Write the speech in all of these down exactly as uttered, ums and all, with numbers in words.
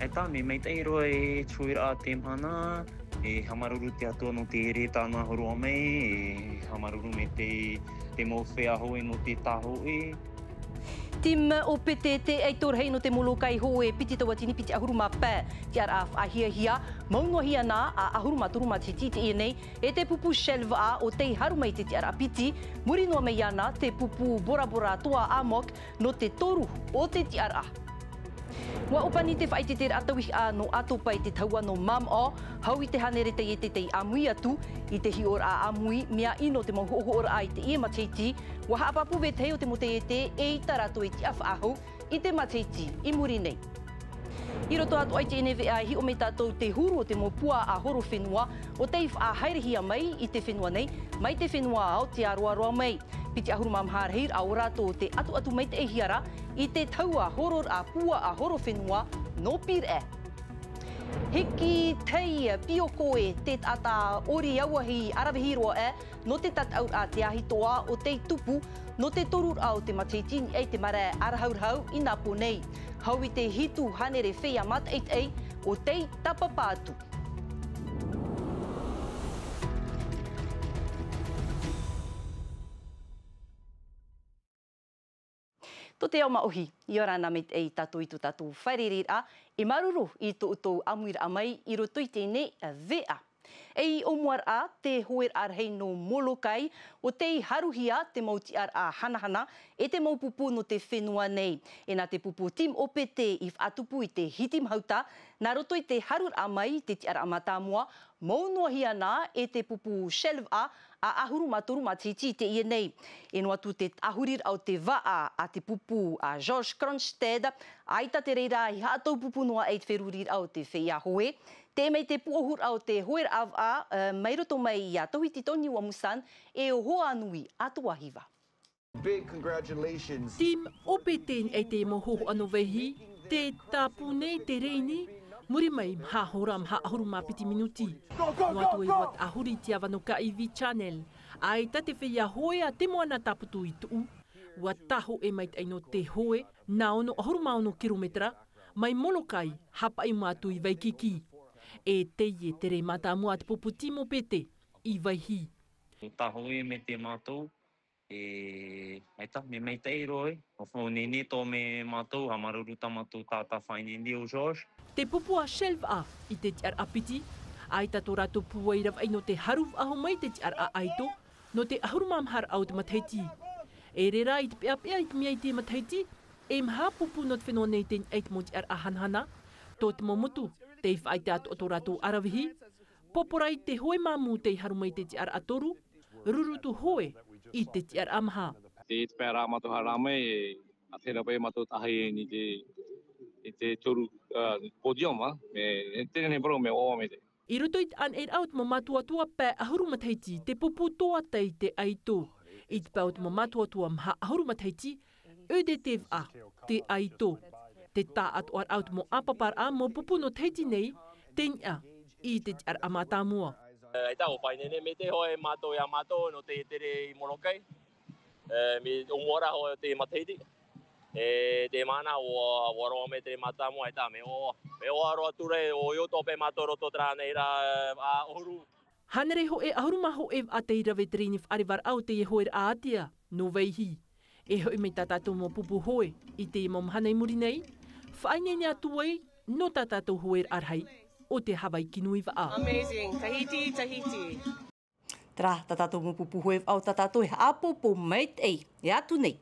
E tā, mea maitaʻi roa e te hōʻēraʻa te mahana, e haʻamāuruuru te Atua nō te reira tāna hōroʻa mai, e haʻamāuruuru mai te, te mau feiā hōʻē nō te tāhōʻē. Team O P T, te ʻaito rahi nō te Molokai hōʻē, piti tauatini piti ʻahuru mā pae tiʻaraʻa faʻahiahia, mau noa hia nā, ā ʻahuru mā toru matahiti i teie nei, e te pupu Shelvaʻa ʻo tei haru mai te tiʻaraʻa piti, muri noa mai iāna te pupu Bora Bora Toa Amok nō te toru o te tiʻaraʻa. ʻUa ʻōpani te faʻaʻiteʻiteraʻa tauihaʻa nō ʻĀtopa i te tahua nō Mamaʻo, hau i te hānere taiete tei ʻāmui atu, i te hiʻoraʻa ʻāmui, mea ʻino te mau hoʻohoʻoraʻa i teie matahiti, ʻua haʻapāpū vetahi o te mau taiete eʻita rātou e tiʻa faʻahou i te matahiti i muri nei. I roto atoʻa i teie nei veʻa e hiʻo mai tātou te huru o te mau puaʻa horo fenua ʻo tei faʻahaerehia mai i te fenua nei, mai te fenua Aotearoa roa mai. Piti ʻahuru mā maha rahiraʻa o rātou tē ʻatuʻatu maitaʻihia ra i te tahua hororaʻa puaʻa horo fenua nō Pīraʻe. Hiki tei pio koe te taʻata ʻori auahi ʻaravihi roa ē, nō te tataʻuraʻa te ahitoʻa ʻo tei tupu, nō te toruraʻa o te matahiti i niʻa i te marae ʻārahaurahu i nā pō nei. Hau i te hitu hānere feiā mātaʻitaʻi ʻo tei tāpapa atu. Tō te ao māʻohi, ʻia ora na maitaʻi tātou i tō tātou fārereiraʻa, e māuruuru i tō ʻoutou ʻāmuiraʻa mai i roto i teie nei veʻa. E i ʻōmuaraʻa, te hōʻēraʻa rahi nō Molokai, ʻo tei haruhia te mau tiʻaraʻa hanahana, e te mau pupu nō te fenua nei. E nā te pupu Team O P T i faʻatupu i te hiti mahuta, nā roto i te haruraʻa mai i te tiʻaraʻa mātāmua, mau noa hia nā e te pupu Shelvaʻa, ā ʻahuru mā toru matahiti i teie nei. E noa atu te taʻahuriraʻa o te vaʻa a te pupu a Georges Kronstedt, ʻaita te reira i haʻataupupū noa aʻe i te feruriraʻa o te feiā hōʻē, teie mai te pūʻohuraʻa o te hōʻēraʻa vaʻa, ā, mai roto mai iā Tauhiti Tony Wamusan, e ʻo Hoa Nui Atoa Hiva. Big congratulations. Team O P T i te mau hōhoʻa nō Vaihi, tē tāpū nei te reini, muri mai maha hora maha ʻahuru mā piti minuti. Noa atu e ʻua taʻahuri te ava nō Kaʻivi Channel. ʻAita te feiā hōʻē a Te Moana Tāputu i tuʻu, ʻua tāhōʻē maitaʻi nō te hōʻē, nā ono ʻahuru mā ono kirometera, mai Molokai, haʻapaʻo mai atu i Waikiki. E teie te rē mātāmua a te pupu Team O P T i Vaihi. Tāhōʻē mai te mātou, e, ʻaita, mea maitaʻi roa ē, ʻua faʻaʻite nei tō mātou, haʻamāuruuru tā mātou taʻata faʻaineine ʻo Georges. Te pupu a Shelvaʻa i te tiʻaraʻa piti, ʻaita tō rātou pūai ravaʻi nō te haru faʻahou mai te tiʻaraʻa ʻaito, nō te ʻahuru mā maha raʻa o te matahiti. E reira i te peʻapeʻa i te mea i te matahiti, e maha pupu nō te fenua nei tei niʻa i te mau tiʻaraʻa hanahana, tō te mau motu, tei faʻaʻite atoʻa tō rātou ʻaravihi, pōporai te hōʻē māmū tei haru mai te tiʻaraʻa toru, rurutu hōʻē i te tiʻaraʻa maha. Te, te pae rā mātou haere mai, e, a te rā pae mātou tahi i te, i te toru, ā, podium, ā, me, e tere nei parau me ʻoaʻoa mai te. I roto i te ʻānaʻiraʻa o te mau mātuatua pae ʻahuru matahiti, te pupu Toatai te ʻaito. I te pae o te mau mātuatua maha ʻahuru matahiti, E D T vaʻa, te ʻaito. Te taʻatoʻaraʻa o te mau ʻāpaparaʻa mau pupu nō Tahiti nei, tei niʻa i te tiʻaraʻa mātāmua. E, ʻaita, ʻua faʻaineine mai te hōʻē mātou iā mātou nō te tere i Molokai. E, mea ʻōmuaraʻa hoʻi te matahiti. E, te mahana, ʻua, ʻua roa mai te mātāmua, ʻaita, mea ʻoaʻoa. Mea ʻoaʻoa roa atu ra, ʻo ʻoia atoʻa paʻi mātou i roto i terā nei ra, ā, ʻahuru. Hānere hōʻē ʻahuru mā hōʻē vaʻa tei rave i te rini faʻarevaraʻa o teie hōʻēraʻa ātea, nō Vaihi. E hoʻi mai tā tātou mau pupu hōʻē, i teie mau mahana i muri nei, faʻaineine atu ai, nō tā tātou hōʻēraʻa rahi, ʻo te Havaiki Nui Vaʻa. Amazing. Tahiti, Tahiti. Terā, tā tātou mau pupu hōʻē vaʻa o tā tātou e haʻapōpō maitaʻi, e atu nei.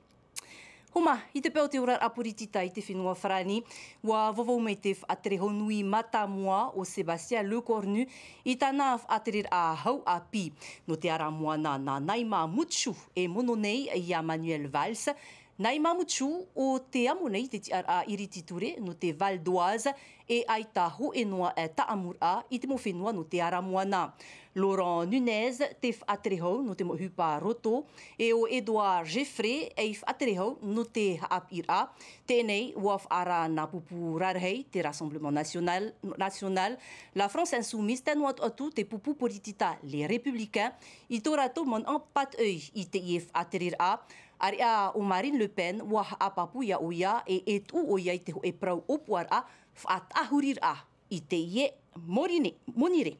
Homa, i te pae o te oraraʻa poritita i te fenua Farāni, ʻua vauvau mai te faʻaterehau nui mātāmua ʻo Sébastien Lecornu i tāna faʻatereraʻa hau ʻāpī. Nō te ara moana nā Naima Mouchou e mono nei iā Manuel Valls. Naima Mouchou ʻo tē amo nei i te tiʻaraʻa iriti ture nō te Val d'Oise, e ʻaita hōʻē noa e taʻamuraʻa i te mau fenua nō te ara moana. Laurent Nunez te faʻaterehau nō te mau ʻohipa roto, e ʻo Édouard Geffray ei faʻaterehau nō te haʻapiʻiraʻa. Teie nei, ʻua faʻaara nā pupu rarahi te Rassemblement National, National, La France Insoumise, tae noa atu te pupu poritita Les Républicains, i tō rātou manaʻo pātoʻi i teie faʻatereraʻa. ʻĀreʻa o Marine Le Pen, ua haʻapāpū ia ʻoia e, e tuʻu ʻoia i te hōʻē parau ʻōpuaraʻa faʻataʻahuriraʻa i teie mōrine, monirē.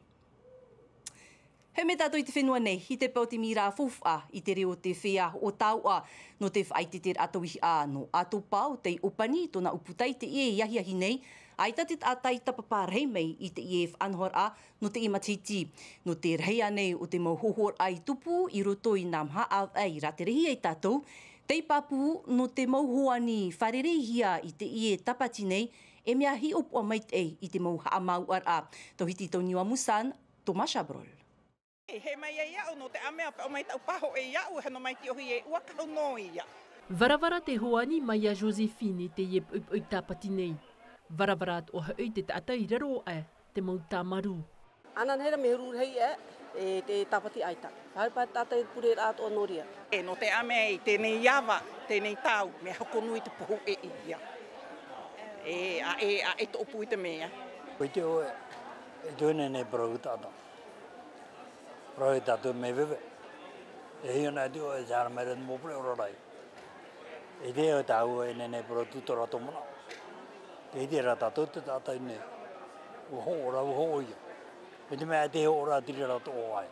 Haere mai tātou i te fenua nei, i te pae o te mīra faufaʻa, i te reo o te feiā hoʻo tauʻa, nō te faʻaʻiteʻiteraʻa tauihaʻa nō ʻĀtopa ʻo tei ʻōpani tōna ʻūputa i teie ahiahi nei, ʻaita te taʻata i tapapa rahi mai i teie faʻanahoraʻa, nō teie matahiti. Nō te rahi ānei o te mau hōhoʻaraʻa i tupu i roto i nā maha ʻāvaʻe i rāterehia e tātou, tei pāpū nō te mau hoani fārereihia i teie tāpati nei, e mea hiʻopoʻa maitaʻi i te mau haʻamāuʻaraʻa. Tauhiti tau Niua Musan, Thomas Chabrol. E hē mai ai aʻu nō te ʻāmui, paʻo mai taʻu pāhoʻi i aʻu, e hano mai te ʻohi e ua kahu nō ia. Varavara te hoani mai iā Joséphine i teie poʻipoʻi tāpati nei. Varavara atoʻa hoʻi te taʻata i raro aʻe te mau tāmarū. Ananahi ra mea huru rahi aʻe, e te tāpati ʻaita. Haere paʻi taʻata i pure rā atoʻa nō reira. E nō te ʻāmui i teie ava, teie tau, mea hoko nui te pohu e ia. E, ʻa e, ʻa e tōpū i te mea. Ko te ʻoe, e tō nei nei parau taʻata. Parau e tātou mea veve. E hiʻo na e te ʻoe, e te haere mai ra te mau pure ora rahi. E te ʻoe tāua e nei nei parau tū tō rātou manaʻo. Te ʻite ra tātou te taʻata i nei. Ua hoʻo ra, ua hoʻo ia. Me te mea e te hoʻo ra, tiri ra tō ʻoe.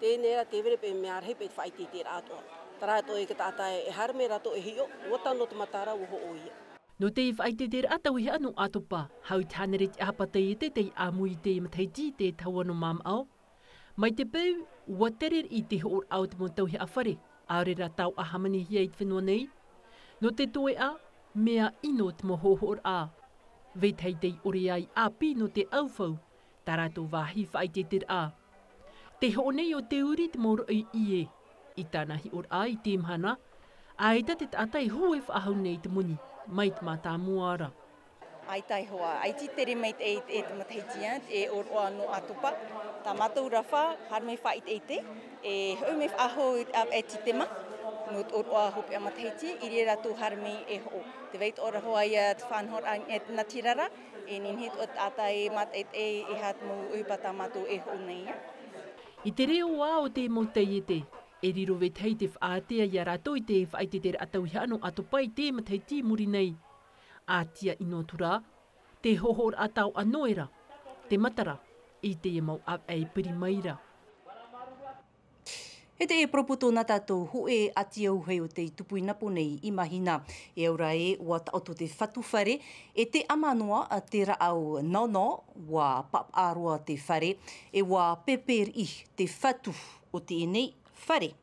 Teie nei rā te vere paʻi mea rahi paʻi te faʻaʻiteʻiteraʻa atoʻa. Terā atoʻa e te taʻata e haere mai rātou e hiʻo, ua tano te matara, ua hoʻo ia. Nō te faʻaʻiteʻiteraʻa tauihaʻa nō ʻĀtopa, hau i te hānere te ʻāpapa taiete tei ʻāmui i teie matahiti i te tahua nō māmaʻo. Mai te peu, ua tere riʻi te hoʻoraʻa o te mau tauihaʻa fare, ʻaore rā tauʻa hāmanihia i te fenua nei. Nō te toeʻa, mea ʻino te mau hōhoʻaraʻa. Vetahi tei ʻore ai ʻāpī nō te ʻaufau, tā rātou vāhi faʻaʻiteʻiteraʻa. Te hoʻo nei o te uri te mau roʻi ʻie. I tāna hiʻoraʻa i te mahana, ʻaita te taʻata e hū e faʻahou nei i te moni, mai te mātāmua ra. ʻAita e hoa, ʻaita i tere mai te, e, e te matahiti, e ʻōroʻa nō ʻĀtopa. Tā mātou rā fā, haere mai faʻaʻiteʻite, e hoʻi mai faʻahou i te ʻāvaʻe Tītema, nō te ʻōroʻa hopeʻa matahiti, i reira rātou haere mai e hoʻo. Tē vai atoʻa ra hoʻi ia te faʻanahoraʻa, e te natirara, e nehenehe atoʻa te taʻata e mātaʻitaʻi e aha te mau ʻohipa tā mātou e hoʻo nei ia. I te reo ā o te mau taiete, e riro vetahi te faʻaātea iā rātou i te faʻaʻiteʻiteraʻa tauihaʻa nō ʻĀtopa i te matahiti i muri nei. ʻA tīaʻi noa atu rā, te hōhoʻaraʻa tauʻa noa ra, te matara, i teie mau ʻāvaʻe e piri mai ra. E te e poropoto nā tātou hōʻē ʻati auahi o tei tupu i Napo nei i mahina. E au ra ē, ua taʻoto te fatu fare, e te ʻama noa te rāʻau naonao, ua papaʻa roa te fare, e ua pēpē riʻi te fatu o teie nei fare.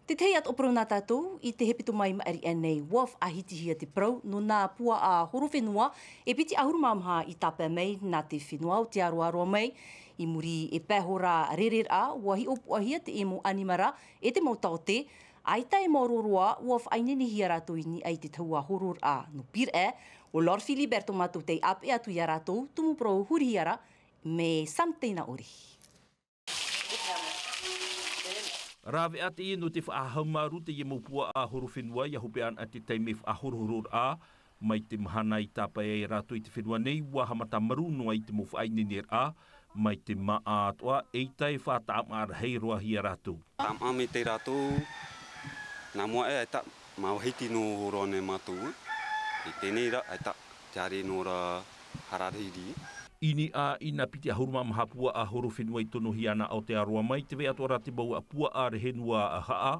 Tētahi atoʻa parau nā tātou, i te hepetoma i maʻiri aʻe nei, ua faʻahitihia te parau nō nā puaʻa horofenua e piti ʻahuru mā maha i tāpae mai nā te fenua o te aroaro mai. I muri i te pae hora rereraʻa, ua hiʻopoʻahia te mau ʻanimara e te mau taote, ʻaita e maoro roa, ua faʻaineinehia rātou i niʻa i te tahua hororaʻa nō Pīraʻe. ʻO Lord Philibert tō mātou tei ʻāpeʻe atu iā rātou, tumu parau hurihia ra, mai Sam Teinaʻori. Rāveʻa teie nō te faʻahaumārū teie mau puaʻa horofenua ʻia hopeʻa ana te taime faʻahorohororaʻa. Mai te mahana i tāpae ai rātou i te fenua nei, ua haʻamata marū noa i te mau faʻaineineraʻa, mai te māʻa atoʻa, eʻita e faʻataʻamaʻa rahi roa hia rātou. Tāmaʻa mai te rātou, nā mua ē, ʻaita, māuahiti nō roa nei mātou, e teie nei rā, ʻaita, te haere nō rā, harariri. I niʻa i nā piti ʻahuru mā maha puaʻa horofenua i tonohia ana Aotearoa mai, tē vai atoʻa ra te mau puaʻa rehenua haʻa,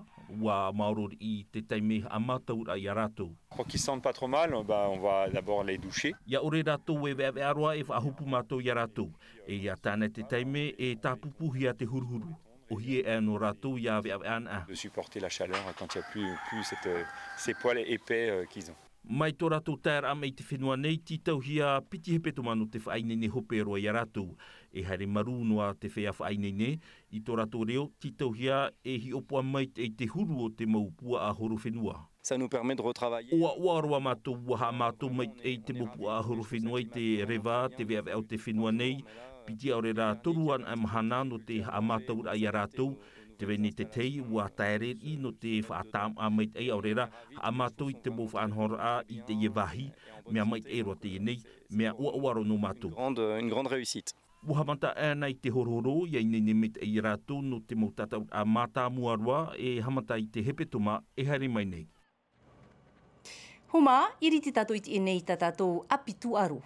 ua maoro riʻi te taime haʻamātauraʻa iā rātou. Pour qu'ils se sentent pas trop mal, bah, on va d'abord les doucher. ʻIa ʻore rātou e veʻaveʻa roa e faʻahopu mātou iā rātou. E ʻia tae ana te taime e tāpūpūhia te huruhuru. ʻOhie aʻe nō rātou ʻia veʻaveʻa ana. De supporter la chaleur quand il y a plus, plus cette, euh, ces poils épais, euh, qu'ils ont. Mai tō rātou taeraʻa mai i te fenua nei, tītauhia piti hepetoma nō te faʻaineine hope roa iā rātou. E haere marū noa te feiā faʻaineine, i tō rātou reo, tītauhia e hiʻopoʻa mai te, te huru o te mau puaʻa horofenua. Ça nous permet de retravailler. ʻOaʻoa roa mātou, ua haʻamātau mai te mau puaʻa horofenua i te reva, te veʻaveʻa o te fenua nei, piti ʻaore rā toru ana mahana nō te haʻamātauraʻa iā rātou, tē vai nei te tahi, ua taere riʻi nō te faʻataʻamaʻa maitaʻi ʻaore rā, haʻamātau i te mau faʻanahoraʻa i teie vāhi, mea maitaʻi roa teie nei, mea ʻoaʻoa roa nō mātou. Grande, une grande réussite. Ua haʻamata ana i te horohoro, ʻia ineine maitaʻi rātou nō te mau tataʻuraʻa mātāmua roa e haʻamata i te hepetoma e haere mai nei. Homa, i rite tātou i teie nei i tā tātou ʻāpī tūʻaro.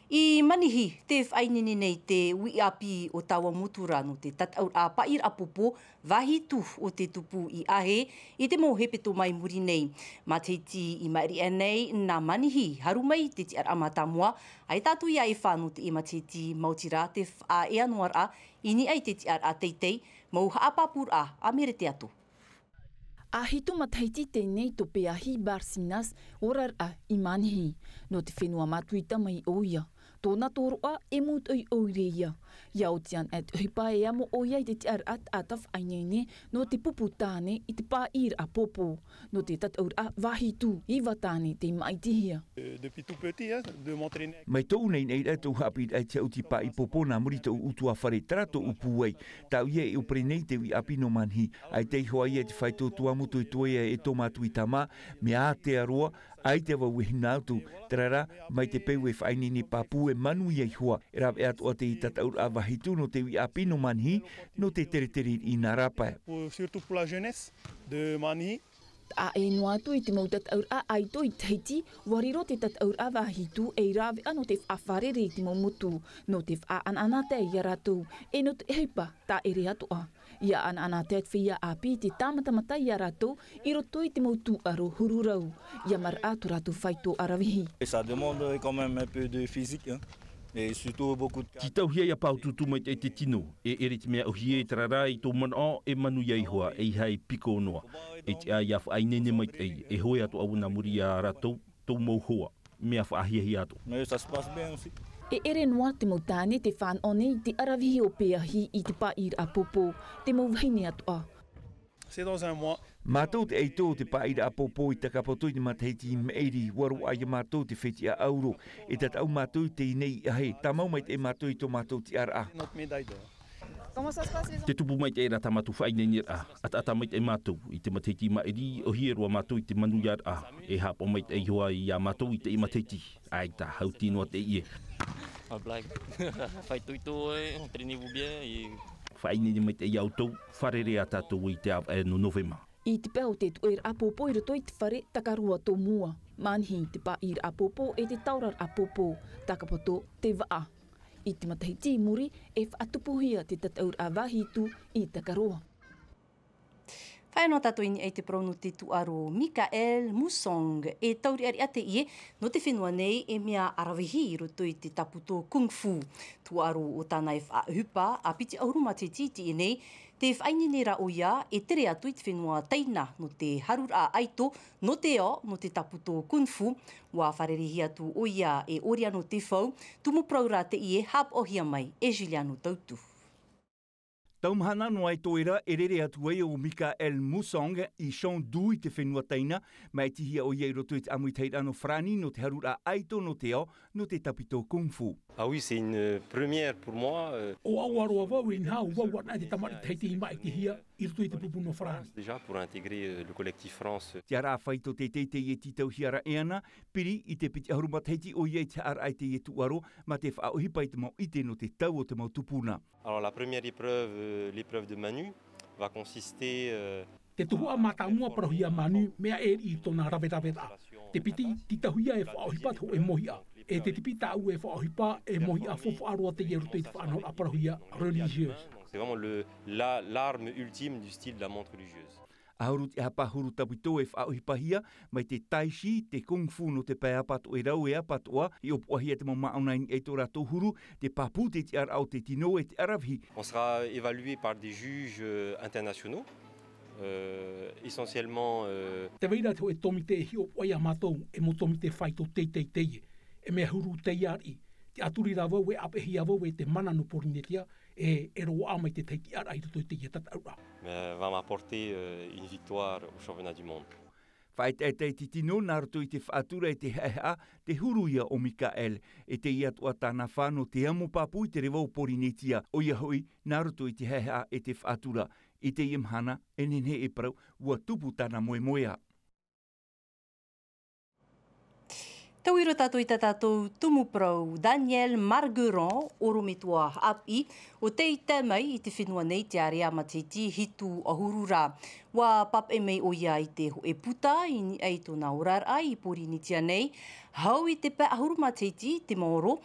I Manihi, tē faʻaineine nei te uʻi ʻāpī o taua motu ra nō te tataʻuraʻa paʻiraʻa pōpō vāhi tū o te tupu i ʻahe i te mau hepetoma i muri nei. Matahiti i maʻiri aʻe nei nā Manihi, haru mai te tiʻaraʻa mātāmua, ʻaita atu ia e fā nō teie matahiti, maoti rā te faʻaea noa raʻa i niʻa i te tiʻaraʻa teitei, mau haʻapāpūraʻa a Merete Ato. ʻA hitu matahiti teie nei tō Peahi Barcinas, oraraʻa i Manihi. Nō te fenua Matuita mai ʻoia. Tōna tōroʻa e mūtoʻi ʻoire ia. ʻIa oti ana te ʻohipa e amo ʻoia i te tiʻaraʻa taʻata faʻaineine nō te pupu tāne i te paʻiraʻa pōpō, nō te tataʻuraʻa vāhi tū, iva tāne tei māʻitihia. Euh, depuis tout petit, hein, de m'entraîner. Mai tōʻu nei nei ra tōʻu haʻapiʻiraʻa i te haʻuti paʻi pōpō nā muri tōʻu ʻutuāfare, terā tōʻu pūai. Tāʻu ia e ʻōpere nei te uʻi ʻāpī nō Manihi. ʻAita iho ā ia te faito tuamotu e toe ia e tō mātou i tāmā, mea ātea roa, ʻaita vau e hinaʻaro atu, terā rā, mai te peu e faʻaineine pāpū e manuia iho ā, e rāveʻa atoʻa te tataʻuraʻa vāhi tū nō te uʻi ʻāpī nō Manihi, nō te teretere i nā rāpae. Pour, surtout pour la jeunesse de Manihi. Taʻa ʻē noa atu i te mau tataʻuraʻa ʻaito i Tahiti, ʻua riro te tataʻuraʻa vāhi tū ei rāveʻa nō te faʻafārerei i te mau motu, nō te faʻaʻanaʻanatae ia rātou, e nō te ʻohipa tāʻere atoʻa. ʻIa ʻanaʻanatae te feiā ʻāpī i te tāmatamata ia rātou i roto i te mau tūʻaro huru rau, ʻia maraʻa tō rātou faito ʻaravihi. Et ça demande quand même un peu de physique, hein. Et surtout beaucoup de Tītauhia ʻia pāutuutu maitaʻi te tino, e ʻere te mea ʻōhie, terā rā i tō manaʻo e manuia iho ā, ʻeiaha e piko noa. E tiʻa ʻia faʻaineine maitaʻi, e hoe atoʻa vau nā muri ia rātou, tō mau hoa, mea faʻahiahia atoʻa. Mais ça se passe bien aussi. E ʻere noa te mau tāne tē fānaʻo nei i te ʻaravihi o Peahi i te paʻiraʻa pōpō, te mau vahine atoʻa. C'est dans un mois. Mātou te ʻaito o te paʻiraʻa pōpō i Takapoto i te matahiti i maʻiri, ʻua roaʻa ia mātou te fetiʻa ʻauro. E tataʻu mātou i teie nei ʻahe, tāmau maitaʻi mātou i tō mātou tiʻaraʻa. Notre médaille d'or. Comment ça se passe, les enfants ? Tē tupu maitaʻi ra tā mātou faʻaineineraʻa, ʻataʻata maitaʻi mātou, i te matahiti i maʻiri, ʻōhie roa mātou i te manuiaraʻa, e haʻapaʻo maitaʻi iho ā ia mātou i teie matahiti. ʻAita, haʻuti noa teie. Ah, blague. Faiʻitoito, ouais, entraînez-vous bien, et Faʻaineine maitaʻi ia ʻoutou, fārerei ā tātou i te ʻāvaʻe nō Novema. I te pae o te tuʻeraʻa pōpō i roto i te fare Takaroa Tōmua, Manihi te paʻiraʻa pōpō e te taoraraʻa pōpō, Takapoto te vaʻa. I te matahiti i muri, e faʻatupuhia te tataʻuraʻa vāhi tū i Takaroa. Faʻaea noa tātou i niʻa i te parau nō te tūʻaro Michael Musong, e taureʻareʻa teie nō te fenua nei e mea ʻaravihi i roto i te tāpūtō kung fu. Tūʻaro o tāna e faʻaʻohipa, ʻa piti ʻahuru matahiti i teie nei, tē faʻaineine ra ʻoia e tere atu i te fenua Taina nō te haruraʻa ʻaito, nō te ao, nō te tāpūtō kung fu. ʻUa fārereihia atu ʻoia e Oriano Tefau, tumu parau rā teie haʻapaʻohia mai e Juliano Tautu. Tau mahana noa e toe ra, e rere atu ai ʻo Michael Musong i Chengdu i te fenua Taina, māʻitihia ʻoia i roto i te ʻāmuitahiraʻa nō Farāni nō te haruraʻa ʻaito nō te ao, nō te tāpūtō kung fu. Ah oui, c'est une première pour moi, euh. ʻO ʻaua roa vau, e inaha au vau anaʻe te tamariʻi Tahiti i māʻitihia i roto i te pupu nō Farāni. Déjà pour intégrer, euh, le collectif France. Te tiʻaraʻa faito teitei teie e tītauhia ra e ana, piri i te piti ʻahuru matahiti ʻoia i te haʻaraʻa i teie tūʻaro, mā te faʻaʻohipa i te mau ʻite nō te tau o te mau tupuna. Alors, la première épreuve, euh, l'épreuve de Manu, va consister, euh, Te tuhaʻa mātāmua parauhia a Manu, mea e riʻi i tōna raveraveraʻa. Te piti, tītauhia e faʻaʻohipa te hōʻē mōhiʻa. E te tipi tāʻu e faʻaʻohipa, e mōhiʻa faufaʻa roa teie i roto i te faʻanahoraʻa parauhia religieuse. Donc, c'est vraiment le, la, l'arme ultime du style de la montre religieuse. ʻAhuru te ʻāpahuru tāpūtō e faʻaʻohipahia, mai te tai chi, te kung fu nō te pae ʻāpatoʻa e rau e ʻāpatoʻa, i ʻōpuahia te mau māʻona i niʻa i tō rātou huru, te pāpū, te tiʻaraʻa o te tino e te ʻaravihi. On sera évalué par des juges, euh, internationaux, euh, essentiellement, euh. Tē vai ra te hōʻē tōmite e hiʻopoʻa ia mātou, e mau tōmite faito teitei teie, e mea huru teie a riʻi, te ʻaturi rā vau e ʻāpeʻehia vau e te mana nō Pōrīnetia, e, e roaʻa mai te tahi tiʻaraʻa i roto i teie tataʻuraʻa. Mais va m'apporter, euh, une victoire au championnat du monde. Faʻaʻetaʻeta i te tino nā roto i te faʻatura e te haʻehaʻa, te huru ia o Michael. E teie atoʻa tāna fā nō te amo pāpū i te reva o Pōrīnetia, ʻoia hoʻi, nā roto i te haʻehaʻa e te faʻatura. I teie mahana, e nehenehe e parau, ʻua tupu tāna moemoeā. Tauiro tātou i tā tātou tumu parau, Daniel Margueron, ʻorometua haʻapiʻi, ʻo tei tae mai i te fenua nei te ārea matahiti hitu ʻahuru ra. ʻUa pāpaʻi mai ʻoia i te hōʻē puta i niʻa i tōna oraraʻa i Pōrīnetia nei, hau i te pae ʻahuru matahiti te maoro,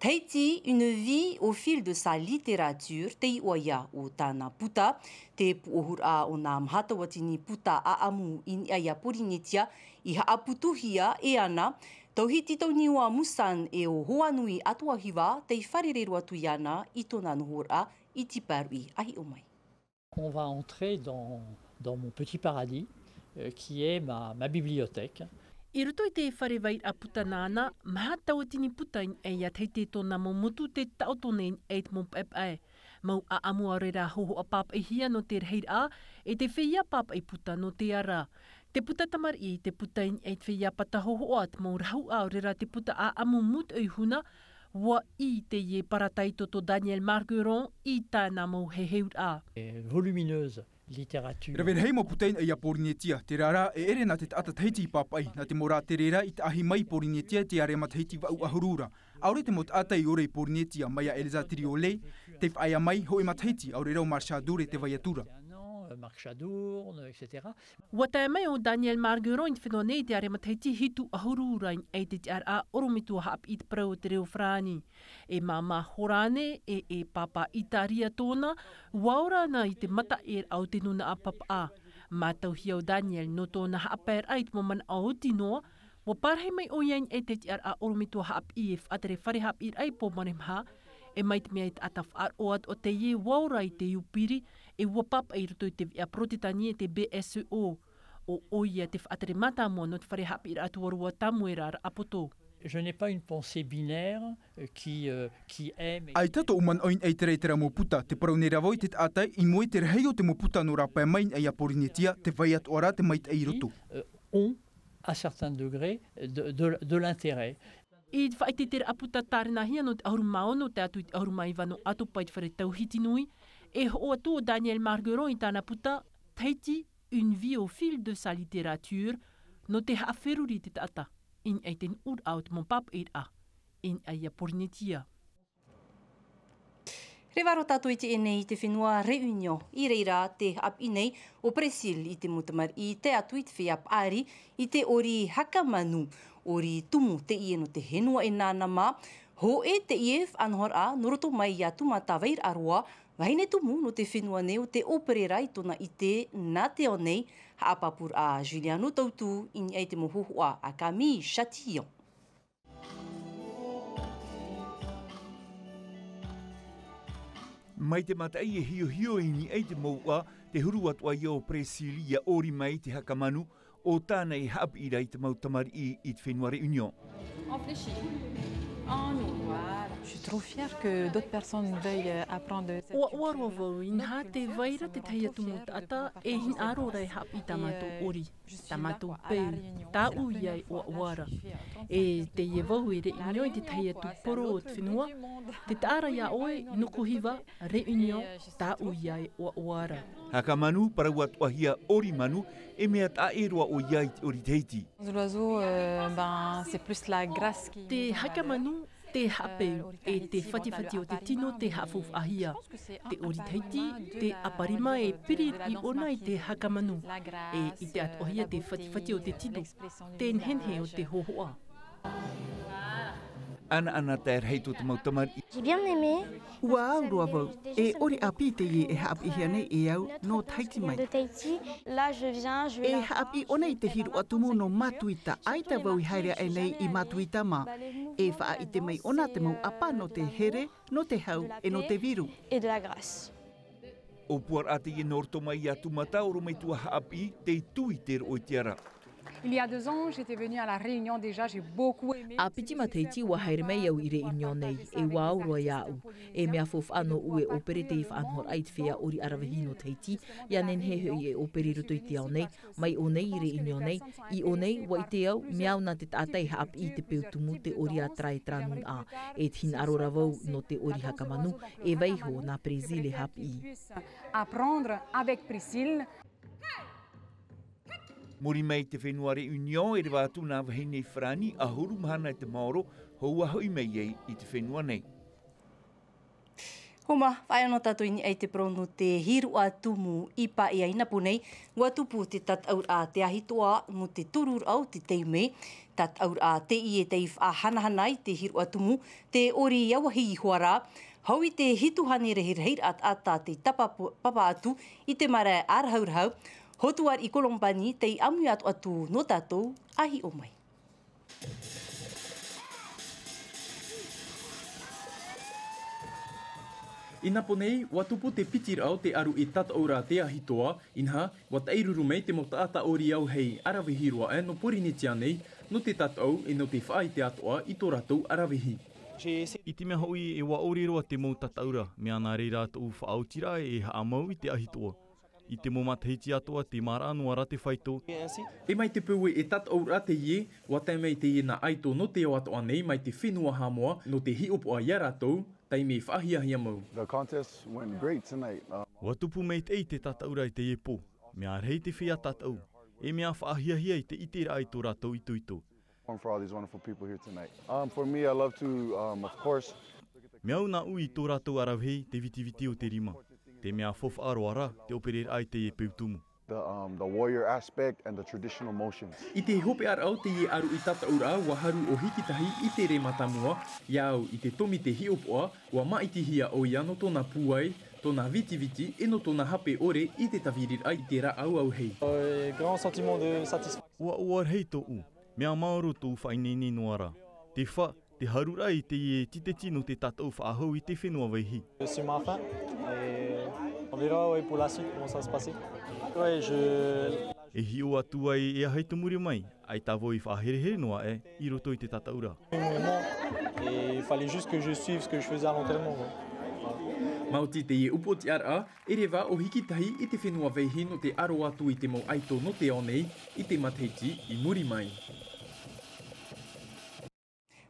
Tahiti, une vie au fil de sa littérature, te iʻoa ia o tāna puta, te pūʻohuraʻa o nā maha tauatini puta ʻāʻamu i niʻa iā Pōrīnetia, i haʻaputuhia e ana, Tauhiti Tauniua Musan e ʻo Hoanui Atoahiva, tei fārerei roa atu iāna i tōna nohoraʻa i te pāruʻi a hiʻo mai. On va entrer dans, dans mon petit paradis, euh, qui est ma, ma bibliothèque. I roto i te fare vairaʻa puta nāna, maha tauatini puta i niʻa iā Tahiti tōna mau motu tē taʻoto nei i te mau paepae. Mau ʻāʻamu ʻaore rā hōhoʻa pāpaʻihia nō te rahiraʻa, e te feiā pāpaʻi puta nō te ara. Te puta tamariʻi, te puta i niʻa i te feiā pata hōhoʻa, te mau rahuʻa ʻaore rā te puta ʻāʻamu mūtoʻi huna, ʻUa ʻī teie parataito tō Daniel Margueron i tāna mau heheuraʻa. Volumineuse littérature. Rave rahi mau puta i niʻa iā Pōrīnetia, terā rā, e ʻere nā te taʻata Tahiti i pāpaʻi, nā te mau rātere ra i taʻahi mai i Pōrīnetia i te ārea matahiti vaʻu ʻahuru ra. ʻAore te mau taʻata i ora i Pōrīnetia, mai iā Elsa Triolet, tei faʻaea mai, hōʻē matahiti, ʻaore rā ʻo Marc Chadour e te vai atu ra. Marc Chadour, et cetera. ʻUa tae mai ʻo Daniel Margueron i te fenua nei i te ārea matahiti hitu ʻahuru ra i niʻa i te tiʻaraʻa ʻorometua haʻapiʻi i te parau o te reo farāni. E māmā Horane, e, e pāpā Itaria tōna, ʻua ora ana i te mataʻeraʻa o te nūnaʻa papaʻā. Mātauhia ʻo Daniel nō tōna haʻapaeraʻa i te mau manaʻo oti noa, ʻua parahi mai ʻoia i niʻa i te tiʻaraʻa ʻorometua haʻapiʻi e faʻatere fare haʻapiʻiraʻa i Pōmare maha, e mai te mea e taʻata faʻaroʻo atoʻa teie ʻua ora i te iupiri, e ʻua pāpaʻi i roto i te veʻa Porotetani e te B S E O. ʻO ʻoia te faʻatere mātāmua nō te fare haʻapiʻiraʻa tuarua tāmau e rāraʻa poto. Je n'ai pas une pensée binaire, euh, qui, euh, qui aime et ʻAita tōʻu manaʻo i niʻa i terā i terā mau puta, te parau nei rā vau i te taʻata i mua i te rahi o te mau puta nō rāpae mai i niʻa iā Pōrīnetia, tē vai atoʻa ra te maitaʻi i roto. Euh, ont, à certains degrés, de, de, de l'intérêt. I te faʻaʻite i terā puta tārenahia nō te ʻahuru mā ono tae atu i te ʻahuru mā iva nō ʻAtopa i te fare Tauhiti Nui, e hoʻo atu ʻo Daniel Margueron i tāna puta, Tahiti, une vie au fil de sa littérature, nō te haʻaferuri i te taʻata i niʻa i te nuʻuraʻa o te mau pāpaʻiraʻa i niʻa iā Pōrīnetia. Reva roa tātou i teie nei i te fenua Réunion, i reira te haʻapiʻi nei ʻo Brésil i te mau tamariʻi i tae atu i te feiā paʻari i te ʻori haka manu. ʻOri tumu teie nō te henua e nānā mā, hōʻē teie faʻanahoraʻa nō roto mai iā Tūmata Vairaʻaroa, vahine tumu nō te fenua nei ʻo te ʻōperera i tōna ʻite nā te ao nei, haʻapāpūraʻa a Juliano Tautu i niʻa i te mau hōhoʻa a Camille Chatillon. Mai te mataʻi e hiohio i niʻa i te mouʻa, te huru atoʻa ia o Brésil ʻia ʻori mai te haka manu, ʻo tāna e haʻapiʻi ra i te mau tamariʻi i te fenua Réunion. En fléchi. En haut, voilà. Je suis trop fière que d'autres personnes veuillent, euh, apprendre cette culture-là. ʻUa ʻoaʻoa roa vau, inaha tē vai ra te tahi atu mau taʻata e hinaʻaro ra e haʻapiʻi i tā mātou ʻori. Tā mātou peu, tāʻu ia e ʻoaʻoa ra. E teie vau e Réunion i te tahi atu poro o te fenua, tē taʻa ra iā ʻoe, Nukuhiva, Réunion, tāʻu ia e ʻoaʻoa ra. Haka manu, parau atoʻahia ʻori manu, e mea taʻa ʻē roa ʻoia i te ʻori Tahiti. L'oiseau, euh, ben, c'est plus la grâce qui... Te haka manu, te haʻapeu, e te fatifati o te tino tē haʻafaufaʻahia. Te ʻori Tahiti, te ʻaparima e piri iʻona i te haka manu. E ʻite atoʻahia te fatifati o te tino, te nehenehe o te hōhoʻa. Anaana tae rahi tō te mau tamariʻi. J'ai bien aimé. ʻUa au roa vau. E ʻori ʻāpī teie e haʻapiʻihia nei e au nō Tahiti mai. De Tahiti. Là, je viens, je vais... E haʻapiʻi ʻōna i te hiroʻa tumu nō Matuita, ʻaita vau i haere aʻe nei i Matuita mā. E faʻaʻite mai ʻōna te mau ʻapa nō te here, nō te hau, e nō te viru. Et de la grâce. ʻŌpuaraʻa teie nō roto mai iā Tūmata, ʻorometua haʻapiʻi, tei tū i te roʻo i te ara. Il y a deux ans, j'étais venue à La Réunion déjà, j'ai beaucoup aimé. ʻĀpiti matahiti ʻua haere mai au i Réunion nei, e ʻua au roa iāʻu. E mea faufaʻa nōʻu e ʻōpere teie faʻanahoraʻa i te feiā ʻori ʻaravihi nō Tahiti, ʻia nehenehe hoʻi e ʻōpere i roto i te ao nei, mai ʻō nei i Réunion nei, i ʻō nei, ʻua ʻite au, mea au nā te taʻata e haʻapiʻi i te peu tumu te ʻori a terā e terā nūnaʻa, e te hinaʻaro ra vau nō te ʻori haka manu, e vaiiho nā Brésil e haʻapiʻi. Apprendre avec Priscille. Muri mai i te fenua Reunion, e reva atu nā vahine farāni ʻahuru mahana i te maoro, hoʻi ā hoʻi mai ai i te fenua nei. Homa, faʻaea noa tātou i niʻa i te parau nō te hīroʻa tumu i Paʻea i Napo nei, ʻua tupu te tataʻuraʻa Te Ahitoa nō te toru rau o te tau mē, tataʻuraʻa teie tei faʻahanahana i te hīroʻa tumu, te ʻori auahi i Hoara, hau i te hitu hānere rahirahi taʻata tei tapa-, papa atu i te marae ʻārahuarahu, hotu ariʻi Colombani tei ʻāmui atoʻa atu nō tātou ʻa hiʻo mai. I Napo nei, ʻua tupu te piti rau o te ʻaruʻi tataʻuraʻa Te Ahitoa, inaha, ʻua taʻiruru mai te mau taʻata ʻori auahi ʻaravihi roa aʻe nō Porinetia nei, nō te tataʻu e nō te faʻaʻite atoʻa i tō rātou ʻaravihi. I te mea hoʻi e ʻua ʻore roa te mau tataʻuraʻa, mea nā reira tōʻu faʻaotiraʻa e haʻamau i Te Ahitoa. I te mau matahiti atoʻa tē māraʻa noa ra te faito. E mai te peu e tataʻuraʻa teie, ʻua tae mai teie nā ʻaito nō te ao atoʻa nei mai te fenua Haʻamoa, nō te hiʻopoʻa ia rātou, taime faʻahiahia mau. The contest went great tonight. Uh, ʻUa tupu maitaʻi te tataʻuraʻa i teie pō. Mea rahi te feiā tataʻu. E mea faʻahiahia i te ʻiteraʻa i tō rātou itoito. For all these wonderful people here tonight. Um, for me, I love to, um, of course, Mea au nāʻu i tō rātou ʻaravihi te vitiviti o te rima. Te mea faufaʻa roa rā te ʻōpereraʻa i teie peu tumu. The, um, the warrior aspect and the traditional motions. I te hopeʻaraʻa o teie ʻaruʻi tataʻuraʻa, ʻua haru ʻo Hikitahi i te rē mātāmua, ia au i te tōmite hiʻopoʻa, ʻua māʻitihia ʻoia nō tōna pūai, tōna vitiviti, e nō tōna hape ʻore i te tāviriraʻa i te rāʻau auahi. Euh, grand sentiment de satisfaction. ʻUa ʻoaʻoa rahi tōʻu, mea maoro tōʻu faʻaineine noa ra. Te fa, te haruraʻa i teie tīteti nō te tataʻu faʻahou i te fenua Vaihi. C'est ma fin. Et on verra, ouais, pour la suite, comment ça va se passer. Ouais, je E hiʻo atu ai e aha i te muri mai, ʻaita vau i faʻaherehere noa aʻe i roto i te tataʻuraʻa. Moment, et il fallait juste que je suive ce que je faisais à l'entraînement, quoi. Maoti teie upoʻotiʻaraʻa, e reva ʻo Hikitahi i te fenua Vaihi nō te aro atu i te mau ʻaito nō te ao nei, i te matahiti i muri mai.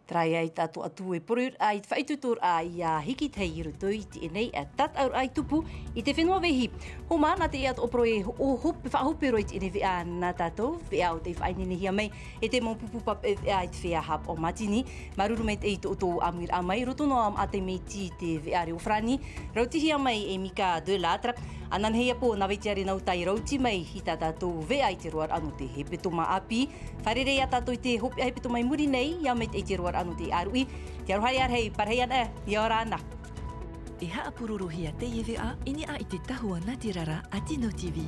Terā ia tātou atu e poroʻi ai te faʻaitoitoraʻa ia Hikitahi i roto i teie nei tataʻuraʻa i tupu i te fenua Vaihi. Homa, nā teie atoʻa parau e ho-, hope, faʻahope roa i teie veʻa nā tātou, veʻa ʻo tei faʻaineinehia mai e te mau pupu pape veʻa i te feiā Haʻapaʻo Mātini. Māuruuru maitaʻi i tō ʻoutou ʻāmuiraʻa mai, roto noa ā maʻa te mea iti i te veʻa reo farāni, rautihia mai e Mika Delâtre. Ananahi ā pō, nā Vaitiare Nauta i rauti mai i tā tātou veʻa i te roaraʻa nō te hepetoma ʻāpī. Fārerei ā tātou i te hopeʻa hepetoma i muri nei, ia maitaʻi te roaraʻa nō te ʻāruʻi. Te aroha ia rahi, parahi ana, ʻia ora na. E haʻapurorohia teie veʻa i niʻa i te tahua nā te rara a Tino TV.